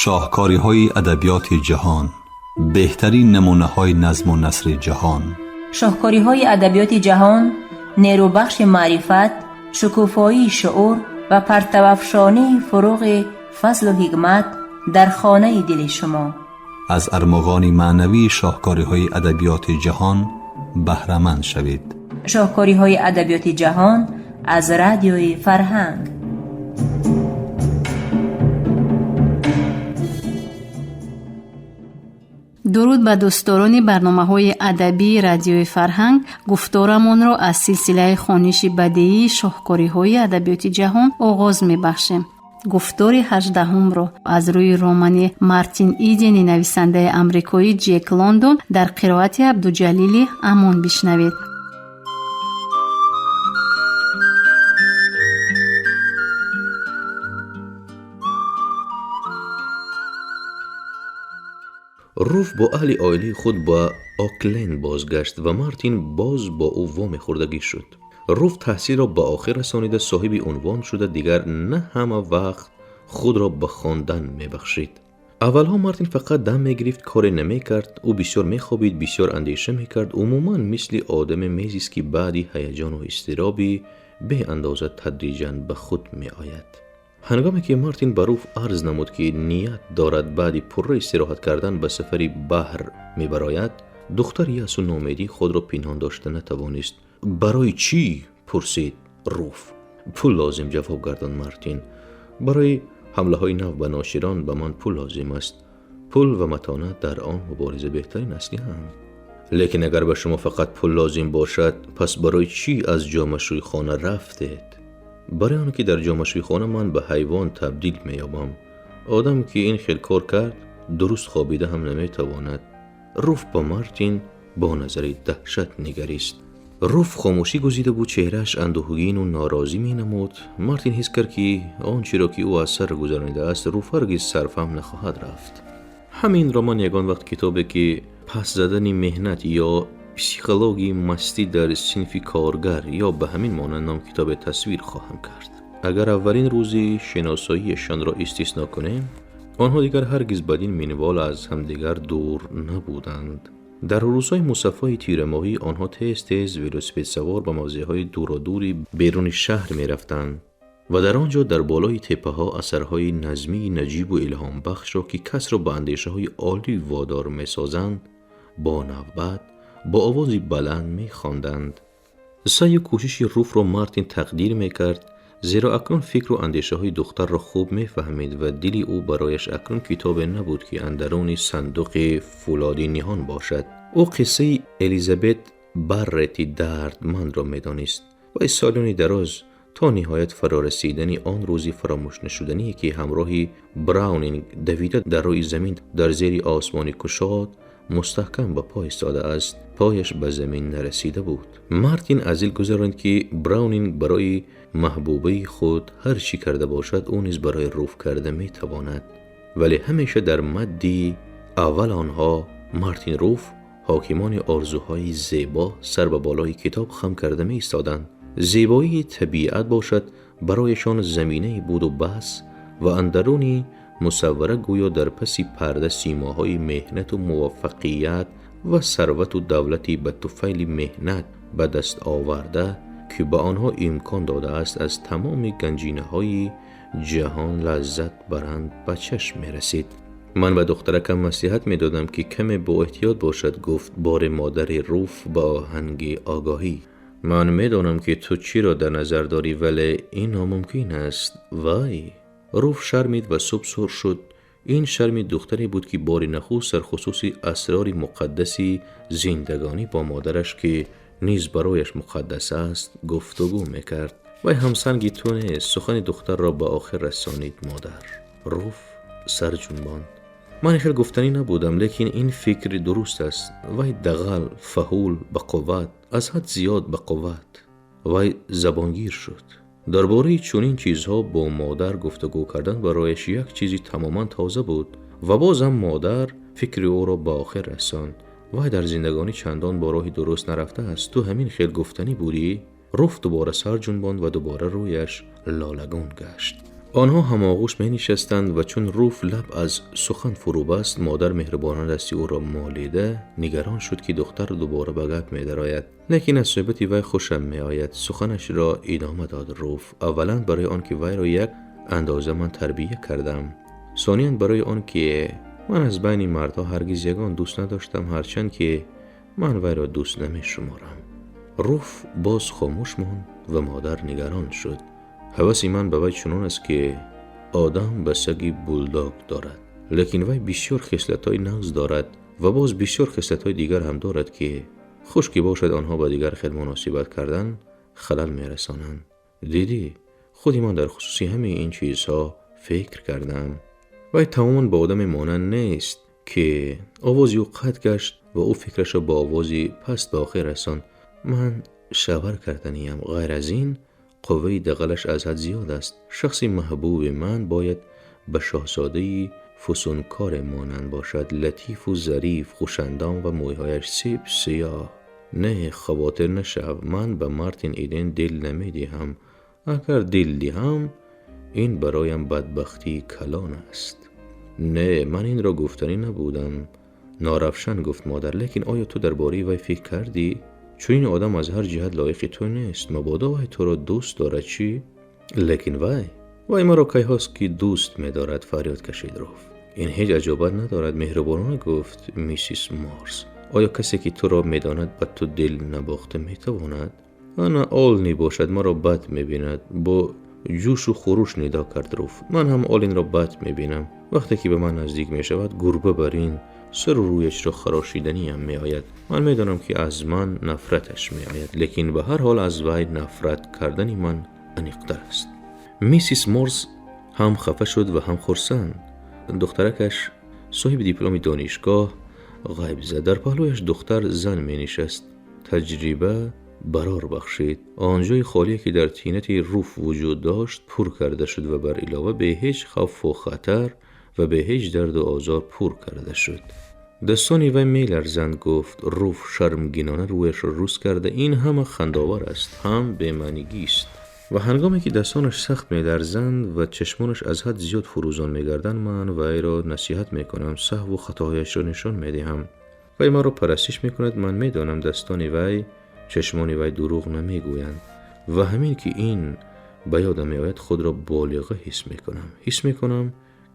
Шоҳкориҳои адабиёти ҷаҳон, беҳтарин намунаҳои назму насри ҷаҳон. Шоҳкориҳои адабиёти ҷаҳон нерӯбахши маърифат, шукуфоии шуур ва партавафшонии фуруғи фазлу ҳикмат дар хонаи дили шумо. Аз армуғони маънавии шоҳкориҳои адабиёти ҷаҳон баҳраманд шавед. Шоҳкориҳои адабиёти ҷаҳон аз Радиои Фарҳанг. Дуруд ба дӯстдорони барномаҳои адабии Радиои Фарҳанг. Гуфторамонро аз силсилаи хониши бадеии шоҳкориҳои адабиёти ҷаҳон оғоз мебахшем. Гуфтори 18-умро аз рӯи романи Мартин Идени нависандаи амрикоӣ Ҷек Лондон дар қироати Абдуҷалили Амон бишнавед. Руф бо аҳли оилаи худ ба Окленд бозгашт ва Мартин боз бо ӯ вомехӯрдагӣ шуд. Руф таҳсилро ба охир расонида, соҳиби унвон шуда, дигар на ҳама вақт худро ба хондан мебахшид. Аввалҳо Мартин фақат дам мегирифт, коре намекард. Ӯ бисёр мехобид, бисёр андеша мекард, умуман мисли одаме мезист, ки баъди ҳаяҷону изтироби беандоза тадриҷан ба худ меояд. Ҳангоме ки Мартин ба Руф арз намуд, ки ният дорад баъди пурра истироҳат кардан ба сафари баҳр мебарояд, духтар яъсу ноумедии худро пинҳон дошта натавонист. Барои чӣ? Пурсид Руф. Пул лозим, ҷавоб гардонд Мартин. Барои ҳамлаҳои нав ба ноширон ба ман пул лозим аст. Пул ва матонат дар он мубориза беҳтарин аслиҳаанд. Лекин агар ба шумо фақат пул лозим бошад, пас барои чӣ аз ҷомашӯйхона рафтед? Барои он ки дар ҷомашӯйхона ман ба ҳайвон табдил меёбам. Одам ки ин хел кор кард, дуруст хобида ҳам наметавонад. Руф ба Мартин бо назари даҳшат нигарист. Руф хомӯшӣ гузида буд, чеҳрааш андӯҳгину норозӣ менамуд. Мартин ҳис кард, ки он чиро ки ӯ аз сар гузаронидааст, Руф ҳаргиз сарфаҳм нахоҳад рафт. Ҳаминро ман ягон вақт китобе ки пас задани меҳнат ё психологияи мастӣ дар синфи коргар ё ба ҳамин монанд ном китобе тасвир хоҳам кард. Агар аввалин рӯзи шиносоиашонро истисно кунем, онҳо дигар ҳаргиз бадин минвол аз ҳамдигар дур набуданд. Дар рӯзҳои мусаффои тирамоҳӣ онҳо тез-тез велосипедсавор ба мавзеъҳои дуродури беруни шаҳр мерафтанд ва дар он ҷо дар болои теппаҳо асарҳои назмии наҷибу илҳомбахшро, ки касро ба андешаҳои олӣ водор месозанд, бо навбат бо овози баланд мехонданд. Саъю кӯшиши Руфро Мартин тақдир мекард, зеро акнун фикру андешаҳои духтарро хуб мефаҳмид ва дили ӯ барояш акнун китобе набуд, ки андаруни сандуқи фӯлодӣ ниҳон бошад. Ӯ қиссаи Элизабет Баррети дардмандро медонист ва солёни дароз то ниҳоят фарорасидани он рӯзи фаромӯшнашудание, ки ҳамроҳи Браунинг давида дар рӯи замин дар зери осмони кушод мустаҳкам ба по истодааст, пояш ба замин нарасида буд. Мартин аз дил гузаронд, ки Браунинг барои маҳбубаи худ ҳар чӣ карда бошад, ӯ низ барои Руф карда метавонад. Вале ҳамеша дар мадди аввал онҳо, Мартин, Руф, ҳокимони орзуҳои зебо, сар ба болои китоб хам карда меистоданд. Зебоии табиат бошад барояшон заминае буду бас ва андаруни мусаввара гӯё дар паси парда симоҳои меҳнату муваффақият ва сарвату давлати ба туфайли меҳнат ба даст оварда, ки ба онҳо имкон додааст аз тамоми ганҷинаҳои ҷаҳон лаззат баранд, ба чашм мерасид. Ман ба духтаракам маслиҳат медодам, ки каме боэҳтиёт бошад, гуфт бори модари Руф ба оҳанги огоҳӣ. Ман медонам, ки ту чиро дар назар дорӣ, вале ин номумкин аст. Вай! Руф шармид ва субсурх шуд. Ин шарми духтаре буд, ки бори нахуст дар хусуси асрори муқаддаси зиндагонӣ бо модараш, ки низ барояш муқаддас аст, гуфтугӯ мекард. Вай ҳамсанги ту нест, сухани духтарро ба охир расонид модар. Руф сар ҷунбонд. Ман хел гуфтанӣ набудам, лекин ин фикр дуруст аст. Вай дағал, фаҳул, бақувват, аз ҳад зиёд бақувват. Вай забонгир шуд. Дар бораи чунин чизҳо бо модар гуфтугӯ кардан барояш як чизи тамоман тоза буд ва бозам модар фикри ӯро ба охир расонд. Вай дар зиндагонӣ чандон бо роҳи дуруст нарафтааст. Ту ҳамин хел гуфтанӣ будӣ? Руф дубора сар ҷунбонд ва дубора рӯяш лолагун гашт. Онҳо ҳамоғӯш менишастанд ва чун Руф лаб аз сухан фурӯ баст, модар меҳрубонона дасти ӯро молида нигарон шуд, ки духтар дубора ба гап медарояд. Лекин аз суҳбати вай хушам меояд, суханашро идома дод Руф. Аввалан барои он ки вайро як андоза ман тарбия кардам, сониян барои он ки ман аз байни мардҳо ҳаргиз ягон дӯст надоштам, ҳарчанд ки ман вайро дӯст намешуморам. Руф боз хомӯш монд ва модар нигарон шуд. Ҳаваси ман ба вай чунон аст, ки одам ба саги булдог дорад, лекин вай бисёр хислатҳои нағз дорад ва боз бисёр хислатҳои дигар ҳам дорад, ки хуш ки бошад, онҳо ба дигар хел муносибат кардан халал мерасонанд. Дидӣ, худи ман дар хусуси ҳамаи ин чизҳо фикр кардам. Вай тамоман ба одаме монанд нест, ки овози ӯ қатъ гашт ва ӯ фикрашро бо овози паст ба охир расонд. Ман шавҳар карданиям. Ғайр аз ин, қувваи дағалаш аз ҳад зиёд аст. Шахси маҳбуби ман бояд ба шоҳзодаи фусункоре монанд бошад, латифу зариф, хушандом ва мӯйҳояш сип сиёҳ. Не, хавотир нашав, ман ба Мартин Иден дил намедиҳам. Агар дил диҳам, ин бароям бадбахтии калон аст. Не, ман инро гуфтанӣ набудам, норавшан гуфт модар. Лекин оё ту дар бораи вай фикр кардӣ? Чунин одам аз ҳар ҷиҳат лоиқи ту нест. Мабодо вай туро дӯст дорад, чӣ? Лекин вай маро кайҳост, ки дӯст медорад, фарёд кашид Руф. Ин ҳеҷ аҷобат надорад, меҳрубонона гуфт миссис Морс. Оё касе, ки туро медонад, ба ту дил набохта метавонад? Ана Олни бошад, маро бад мебинад, бо ҷӯшу хуруш нидо кард Руф. Ман ҳам Олинро бад мебинам. Вақте ки ба ман наздик мешавад, гурба бар ин сару рӯяшро харошиданиам меояд. Ман медонам, ки аз ман нафраташ меояд, лекин ба ҳар ҳол аз вай нафрат кардани ман аниқтар аст. Миссис Морс ҳам хафа шуд ва ҳам хурсанд. Духтаракаш, соҳиби дипломи донишгоҳ, ғайб зад. Дар паҳлӯяш духтар зан менишаст. Таҷриба барор бахшид. Он ҷои холие, ки дар тинати Руф вуҷуд дошт, пур карда шуд ва бар илова бе ҳеҷ хавфу хатар ва бе ҳеҷ дарду озор пур карда шуд. Дастони вай меларзанд, гуфт Руф шармгинона рӯяшро рӯст карда. Ин ҳама хандаовар аст, ҳам бемаънигист. Ва ҳангоме ки дастонаш сахт меларзанд ва чашмонаш аз ҳад зиёд фурӯзон мегарданд, ман вайро насиҳат мекунам, саҳву хатоҳояшро нишон медиҳам. Вай маро парастиш мекунад. Ман медонам, дастони вай, чашмони вай дурӯғ намегӯянд. Ва ҳамин ки ин ба ёдам меояд, худро болиға ҳис мекунам. Ҳис мекунам,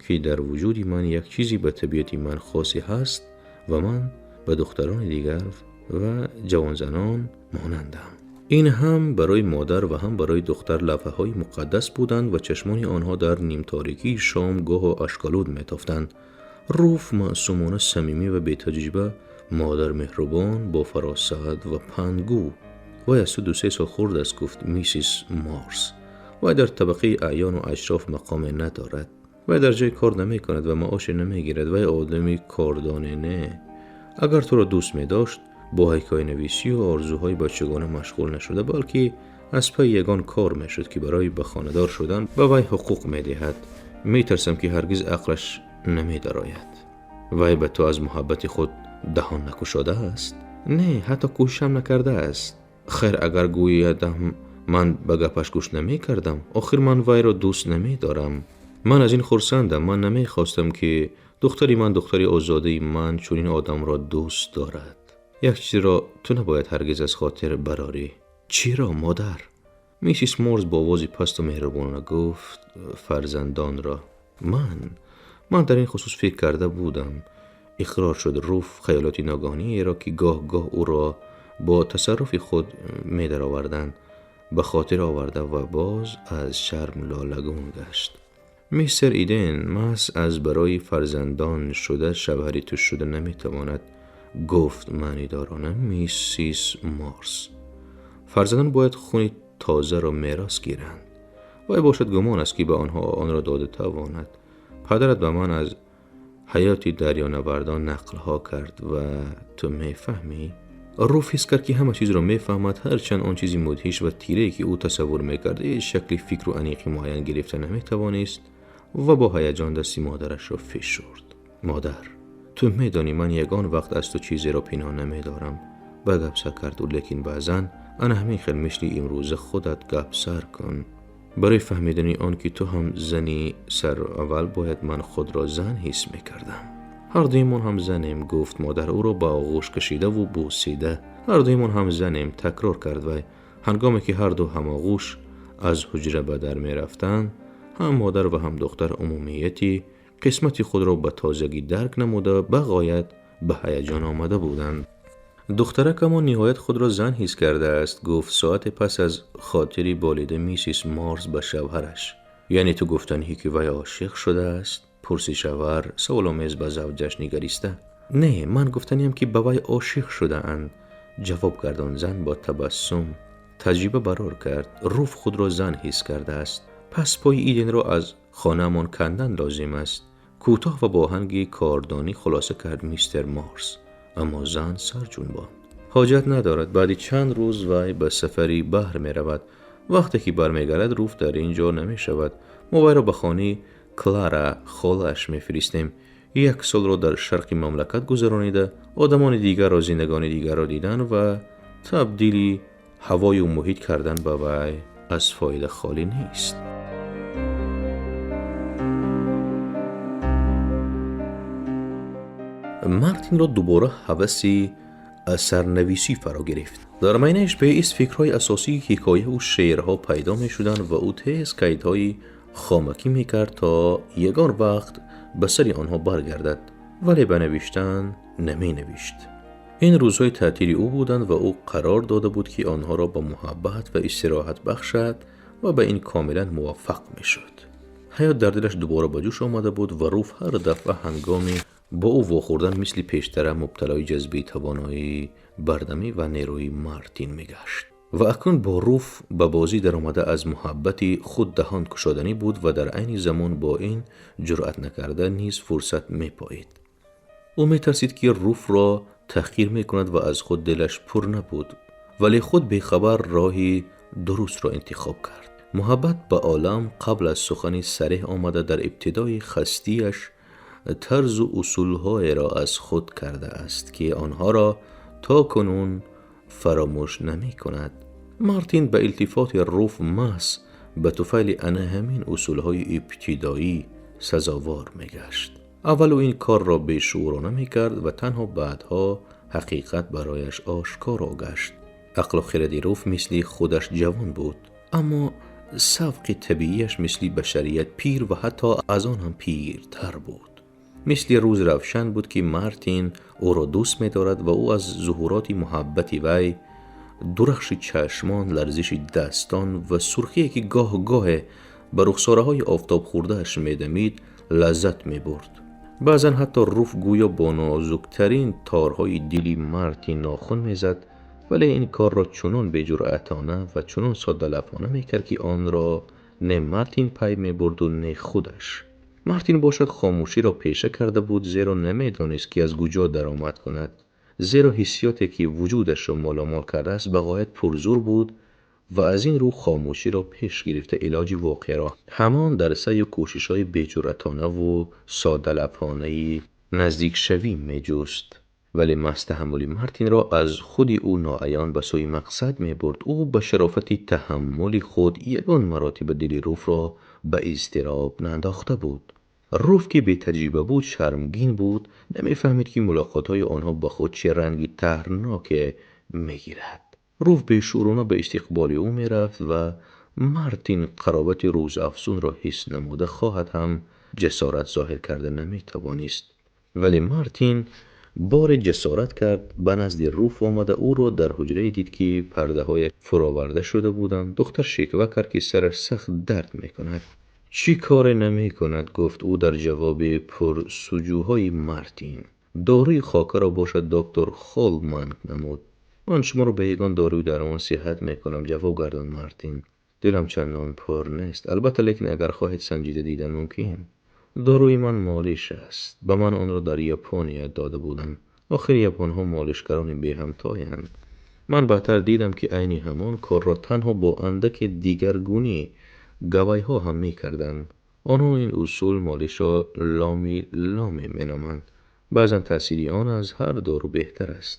ки дар вуҷуди ман як чизе ба табиати ман хосе ҳаст ва ман ба духтарони дигар ва ҷавонзанон монандам. Ин ҳам барои модар ва ҳам барои духтар лавҳаҳои муқаддас буданд ва чашмони онҳо дар нимторикии шом гоҳо ашколуд метофтанд. Руф маъсумона самимӣ ва бетаҷриба, модар меҳрубон, бо фаросат ва пандгӯ. Вай аз ту 2-3 сол хурд аст, гуфт миссис Морс. Вай дар табақаи аъёну ашроф мақоме надорад. Вай дар ҷой кор намекунад ва маоше намегирад. Вай одами кордоне не. Агар туро дӯст медошт, бо ҳикоянависию орзуҳои бачагона машғул нашуда, балки аз пайи ягон кор мешуд, ки барои ба хонадор шудан ба вай ҳуқуқ медиҳад. Метарсам, ки ҳаргиз ақлаш намедарояд. Вай ба ту аз муҳаббати худ даҳон накушодааст? Не, ҳатто кӯшишам накардааст. Хайр, агар гӯядам, ман ба гапаш гӯш намекардам. Охир ман вайро дӯст намедорам. Ман аз ин хурсандам. Ман намехостам, ки духтари ман, духтари озодаи ман, чунин одамро дӯст дорад. Як чизро ту набояд ҳаргиз аз хотир барорӣ. Чиро, модар? Миссис Морс бо овози пасту меҳрубонона гуфт: фарзандонро. Ман дар ин хусус фикр карда будам, иқрор шуд Руф хаёлоти ногаҳониеро, ки гоҳ-гоҳ ӯро бо тасарруфи худ медароварданд, ба хотир оварда ва боз аз шарм лолагун гашт. Мистер Иден маҳз аз барои фарзандон шуда шавҳари ту шуда наметавонад, гуфт маънидорона миссис Морс. Фарзандон бояд хуни тозаро мерос гиранд. Вай бошад, гумон аст, ки ба онҳо онро дода тавонад. Падарат ба ман аз ҳаёти дарёнавардон нақлҳо кард ва ту мефаҳмӣ. Руф ҳис кард, ки ҳама чизро мефаҳмад, ҳарчанд он чизи мудҳиш ва тирае, ки ӯ тасаввур мекард, ҳеҷ шакли фикру аниқи муайян гирифта наметавонист ва бо ҳаяҷон дасти модарашро фишурд. Модар, ту медонӣ, ман ягон вақт аз ту чизеро пинҳон намедорам, ба гап сар кард ӯ, лекин баъзан ана ҳамин хел мисли имрӯза худат гап сар кун. Барои фаҳмидани он ки ту ҳам зани, сараввал бояд ман худро зан ҳис мекардам. Ҳар дуемон ҳам занем, гуфт модар ӯро ба оғӯш кашидаву бӯсида. Ҳар дуемон ҳам занем, такрор кард вай. Ҳангоме ки ҳар ду ҳамоғӯш аз ҳуҷра ба дар мерафтанд, ҳам модар ва ҳам духтар умумияти қисмати худро ба тозагӣ дарк намуда, ба ғоят ба ҳаяҷон омада буданд. Духтаракамон ниҳоят худро зан ҳис кардааст, гуфт соате пас аз хотири болида миссис Марс ба шавҳараш. Яъне ту гуфтанӣ ки вай ошиқ шудааст? Пурсид шавҳар саволомез ба завҷаш нигариста. Не, ман гуфтаниям ки ба вай ошиқ шудаанд, ҷавоб гардон зан бо табассум. Таҷриба барор кард. Руф худро зан ҳис кардааст. Пас пои Иденро аз хонаамон кандан лозим аст. Кӯтоҳ ва бо оҳанги кордонӣ хулоса кард мистер Марс. Аммо зан сар ҷунбонд. Ҳоҷат надорад. Баъди чанд рӯз вай ба сафари баҳр меравад. Вақте ки бармегардад, Руф дар ин ҷо намешавад. Мо вайро ба хонаи Клара холааш мефиристем. Як солро дар шарқи мамлакат гузаронида, одамони дигарро, зиндагони дигарро дидан ва табдили ҳавою муҳит кардан ба вай аз фоида холӣ нест. Мартинро дубора ҳаваси асарнависӣ фаро гирифт. Дар майнааш беист фикрҳои асосии ҳикояву шеърҳо пайдо мешуданд ва ӯ тез қайдҳои хомакӣ мекард, то ягон вақт ба сари онҳо баргардад, вале ба навиштан наменавишт. Ин рӯзҳои таътили ӯ буданд ва ӯ қарор дода буд, ки онҳоро ба муҳаббат ва истироҳат бахшад ва ба ин комилан муваффақ мешуд. Ҳаёт дар дилаш дубора ба ҷӯш омада буд ва Руф ҳар дафъа ҳангоми бо ӯ вохӯрдан мисли пештара мубталои ҷазбаи тавоноии бардамӣ ва нерӯи Мартин мегашт. Ва акнун бо Руф ба бозӣ даромада аз муҳаббати худ даҳон кушоданӣ буд ва дар айни замон бо ин ҷуръат накарда низ фурсат мепоид. Ӯ метарсид, ки Руфро таҳқир мекунад ва аз худ дилаш пур набуд, вале худ бехабар роҳи дурустро интихоб кард. Муҳаббат ба олам қабл аз сухани сареҳ омада, дар ибтидои хастиаш тарзу усулҳоеро аз худ кардааст, ки онҳоро то кунун фаромӯш намекунад. Мартин ба илтифоти Руф маҳз ба туфайли ана ҳамин усулҳои ибтидоӣ сазовор мегашт. Аввал ӯ ин корро бешуурона мекард ва танҳо баъдҳо ҳақиқат барояш ошкоро гашт. Ақлу хиради Руф мисли худаш ҷавон буд, аммо савқи табиияш мисли башарият пир ва ҳатто аз он ҳам пиртар буд. Мисли рӯз равшан буд, ки Мартин ӯро дӯст медорад ва ӯ аз зуҳуроти муҳаббати вай, дурахши чашмон, ларзиши дастон ва сурхие, ки гоҳ-гоҳе ба рухсораҳои офтобхӯрдааш медамид, лаззат мебурд. Баъзан ҳатто Руф гӯё бо нозуктарин торҳои дили Мартин нохун мезад, вале ин корро чунон беҷуръатона ва чунон соддалавҳона мекард, ки онро не Мартин пай мебурду не худаш. Мартин бошад хомӯширо пеша карда буд, зеро намедонист, ки аз куҷо даромад кунад, зеро ҳиссиёте, ки вуҷудашро моломол кардааст, ба ғоят пурзур буд ва аз ин рӯ хомӯширо пеш гирифта, илоҷи воқеаро ҳамон дар саъю кӯшишҳои беҷуръатонаву соддалавҳонаи наздикшавӣ меҷуст. Вале маҳз таҳаммули Мартинро аз худи ӯ ноаён ба сӯи мақсад мебурд. Ӯ ба шарофати таҳаммули худ ягон маротиба дили Руфро ба изтироб наандохта буд. Руф, ки бетаҷриба буд, шармгин буд, намефаҳмид, ки мулоқотҳои онҳо ба худ чӣ ранги таҳрноке мегирад. Руф бешуурона ба истиқболи ӯ мерафт ва Мартин қаробати рӯзафзунро ҳис намуда хоҳад ҳам ҷасорат зоҳир карда наметавонист. Вале Мартин боре ҷасорат кард, ба назди Руф омада, ӯро дар ҳуҷрае дид, ки пардаҳояш фуроварда шуда буданд. Духтар шиква кард, ки сараш сахт дард мекунад. Чӣ коре намекунад, гуфт ӯ дар ҷавоби пурсуҷӯҳои Мартин. Доруи хокаро бошад доктор Холл манъ намуд. Ман шуморо ба ягон доруи дармон сиҳат мекунам, ҷавоб гардонд Мартин. Дилам чандон пур нест, албатта, лекин агар хоҳед, санҷида дидан мумкин. Доруи ман молиш аст. Ба ман онро дар Япония дода буданд. Охир японҳо молишгарони беҳамтоянд. Ман баъдтар дидам, ки айни ҳамон корро танҳо бо андаке дигаргунӣ гавайҳо ҳам мекарданд. Онҳо ин усул молишро ломи ломе меноманд. Баъзан таъсири он аз ҳар дору беҳтар аст.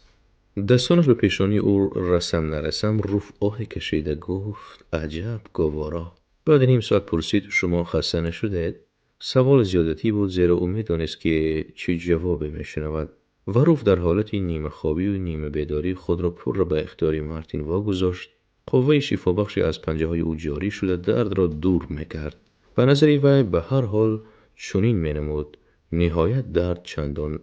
Дастонаш ба пешонии ӯ расам нарасам, Руф оҳе кашида гуфт: аҷаб, гувора. Баъди ним соат пурсид: «Шумо хаста нашудед?» Савол зиёдатӣ буд, зеро ӯ медонист, ки чӣ ҷавобе мешунавад. Ва Руф дар ҳолати нимахобию нимабедорӣ худро пурра ба ихтиёри Мартин вогузошт. Қувваи шифобахше аз панҷаҳои ӯ ҷорӣ шуда, дардро дур мекард. Ба назари вай ба ҳар ҳол чунин менамуд. Ниҳоят дард чандон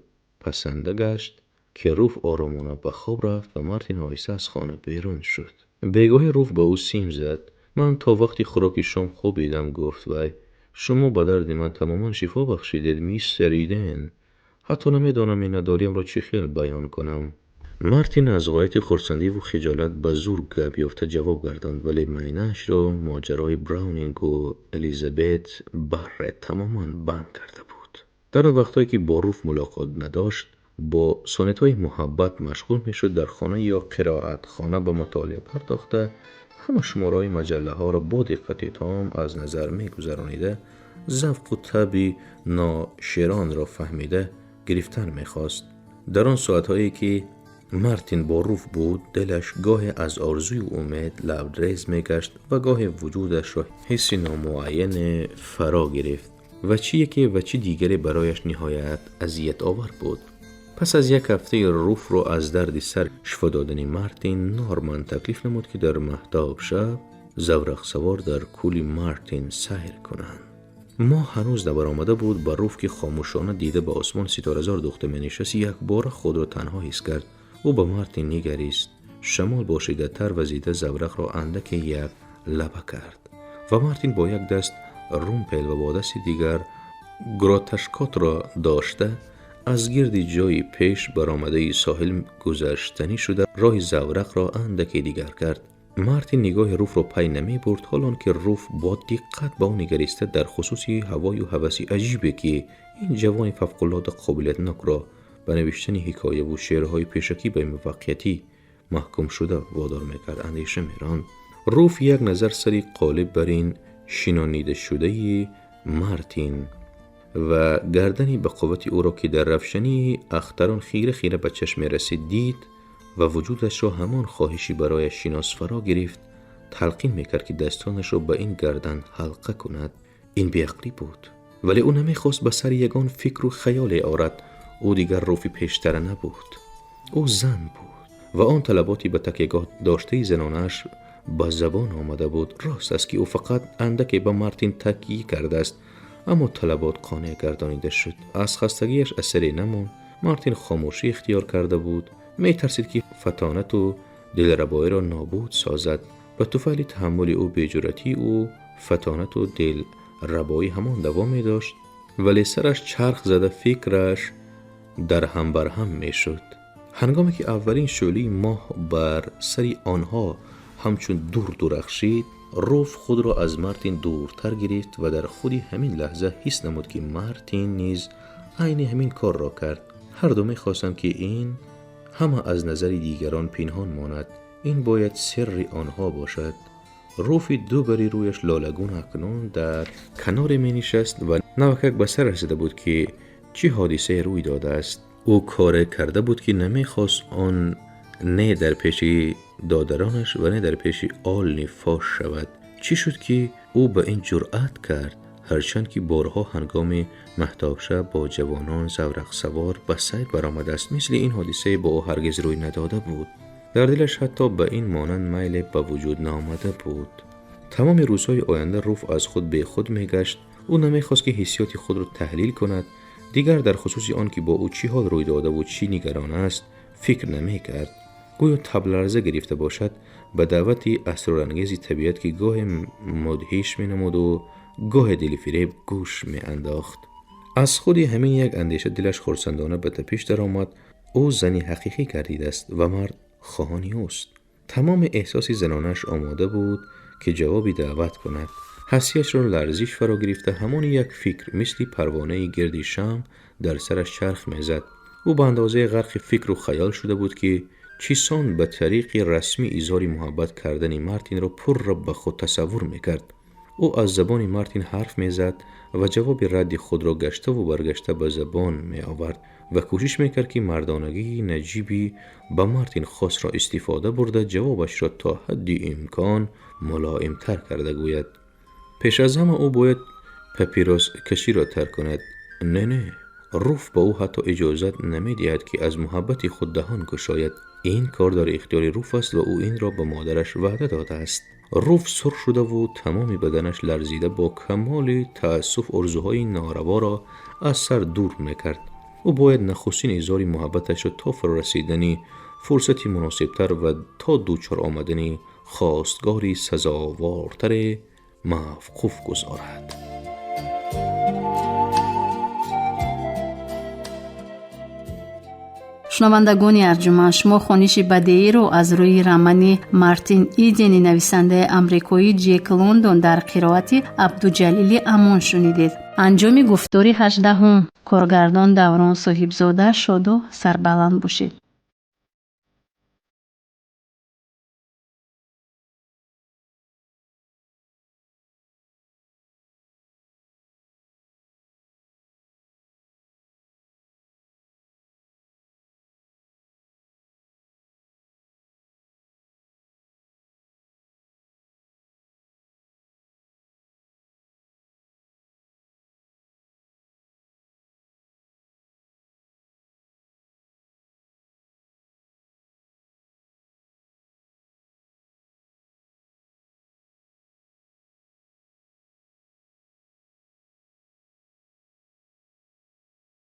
пасанда гашт, ки Руф оромона ба хоб рафт ва Мартин оҳиста аз хона берун шуд. Бегоҳӣ Руф ба ӯ сим зад. «Ман то вақти хӯроки шом хобидам», гуфт вай. «Шумо ба дарди ман тамоман шифо бахшидед, мистер Иден. Ҳатто намедонам миннатдориамро чӣ хел баён кунам». Мартин аз ғояти хурсандиву хиҷолат ба зӯр гап ёфта ҷавоб гардонд, вале майнаашро моҷарои Браунингу Элизабет Баррет тамоман банд карда буд. Дар он вақтҳое, ки бо Руф мулоқот надошт, бо сонетҳои муҳаббат машғул мешуд, дар хона ё қироатхона ба мутолиа пардохта, ҳама шумораҳои маҷаллаҳоро бо диққати том аз назар мегузаронида, завқу табъи ноширонро фаҳмида гирифтан мехост. Дар он соатҳое, ки Мартин бо Руф буд, дилаш гоҳе аз орзую умед лабрез мегашт ва гоҳе вуҷудашро ҳисси номуайяне фаро гирифт ва чӣ яке ва чӣ дигаре барояш ниҳоят азиятовар буд. Пас аз як ҳафтаи Руфро аз дарди сар шифо додани Мартин, Норман таклиф намуд, ки дар маҳтоб шаб заврақсавор дар кӯли Мартин сайр кунанд. Моҳ ҳанӯз набаромада буд. Ба Руф, ки хомӯшона дида ба осмон ситоразор духта менишаст, якбора худро танҳо ҳис кард. Ӯ ба Мартин нигарист. Шамол бо шиддаттар вазида заврақро андаке як лаба кард ва Мартин бо як даст румпел ва бо дасти дигар гроташкотро дошта, аз гирди ҷои пеш баромадаи соҳил гузаштанӣ шуда, роҳи заврақро андаке дигар кард. Мартин нигоҳи Руфро пай намебурд, ҳолон ки Руф бо диққат ба ӯ нигариста, дар хусуси ҳавою ҳаваси аҷибе, ки ин ҷавони фавқулода қобилиятнокро ба навиштани ҳикояву шеърҳои пешакӣ ба муваффақиятӣ маҳкумшуда водор мекард, андеша меронд. Руф як назар сари қолиб бар ин шинонидашудаи Мартин ва гардани ба қуввати ӯро, ки дар равшании ахтарон хира хира ба чашм мерасид, дид ва вуҷудашро ҳамон хоҳиши барояш шинос фаро гирифт, талқин мекард, ки дастонашро ба ин гардан ҳалқа кунад. Ин беақлӣ буд, вале ӯ намехост ба сари ягон фикру хаёле орад. Ӯ дигар Руфи пештара набуд. Ӯ зан буд ва он талаботи ба такягоҳ доштаи занонааш ба забон омада буд. Рост аст, ки ӯ фақат андаке ба Мартин такя кардааст, аммо талабот қонеъ гардонида шуд. Аз хастагиаш асаре намонд. Мартин хомӯшӣ ихтиёр карда буд, метарсид, ки фатонату дилрабоиро нобуд созад. Ба туфайли таҳаммули ӯ, беҷуръатии ӯ, фатонату дилрабоӣ ҳамон давом медошт, вале сараш чарх зада, фикраш дарҳам барҳам мешуд. Ҳангоме ки аввалин шӯълаи моҳ бар сари онҳо ҳамчун дур дурахшид, Руф худро аз Мартин дуртар гирифт ва дар худи ҳамин лаҳза ҳис намуд, ки Мартин низ айни ҳамин корро кард. Ҳарду мехостанд, ки ин ҳама аз назари дигарон пинҳон монад. Ин бояд сирри онҳо бошад. Руфи ду бари рӯяш лолагун акнун дар каноре менишаст ва навакак ба сараш зада буд, ки чӣ ҳодисае рӯй додааст. Ӯ коре карда буд, ки намехост он не дар пеши додаронаш ва не дар пеши Олни фош шавад. Чӣ шуд, ки ӯ ба ин ҷуръат кард, ҳарчанд ки борҳо ҳангоми маҳтобшаб бо ҷавонон заврақсавор ба сайр баромадааст, мисли ин ҳодисае бо ӯ ҳаргиз рӯй надода буд. Дар дилаш ҳатто ба ин монанд майле ба вуҷуд наомада буд. Тамоми рӯзҳои оянда Руф аз худ бехуд мегашт. Ӯ намехост, ки ҳиссиёти худро таҳлил кунад. Дигар дар хусуси он, ки бо ӯ чӣ ҳол рӯй додаву чӣ нигарон аст, фикр намекард. Гӯё табларза гирифта бошад, ба даъвати асрорангези табиат, ки гоҳе мудҳиш менамуду гоҳе дилфиреб, гӯш меандохт. Аз худи ҳамин як андеша дилаш хурсандона ба тапиш даромад. Ӯ зани ҳақиқӣ гардидааст ва мард хоҳони ӯст. Тамоми эҳсоси занонааш омода буд, ки ҷавоби даъват кунад. Ҳастиашро ларзиш фаро гирифта, ҳамони як фикр мисли парвонаи гирди шамъ дар сараш чарх мезад. Ӯ ба андозаи ғарқи фикру хаёл шуда буд, ки чисон ба тариқи расмӣ изҳори муҳаббат кардани Мартинро пурра ба худ тасаввур мекард. Ӯ аз забони Мартин ҳарф мезад ва ҷавоби радди худро гаштаву баргашта ба забон меовард ва кӯшиш мекард, ки мардонагии наҷиби ба Мартин хосро истифода бурда, ҷавобашро то ҳадди имкон мулоимтар карда гӯяд. Пеш аз ҳама ӯ бояд папироскаширо тарк кунад. Не, не, Руф ба ӯ ҳатто иҷозат намедиҳад, ки аз муҳаббати худ даҳон кушояд. Ин кор дар ихтиёри Руф аст ва ӯ инро ба модараш ваъда додааст. Руф сурх шудаву тамоми баданаш ларзида бо камоли таассуф орзуҳои нораворо аз сар дур мекард. Ӯ бояд нахустин изҳори муҳаббаташро то фарорасидани фурсати муносибтар ва то дучор омадани хостгори сазовортаре мавқуф гузорад. Шунавандагони арҷуманд, шумо хониши бадеиро аз рӯи романи Мартин Идени нависандаи амрикоӣ Ҷек Лондон дар қироати Абдуҷалили Амон шунидед. Анҷоми гуфтори 18-ум. Коргардон Даврон Соҳибзода. Шоду сарбаланд бошед.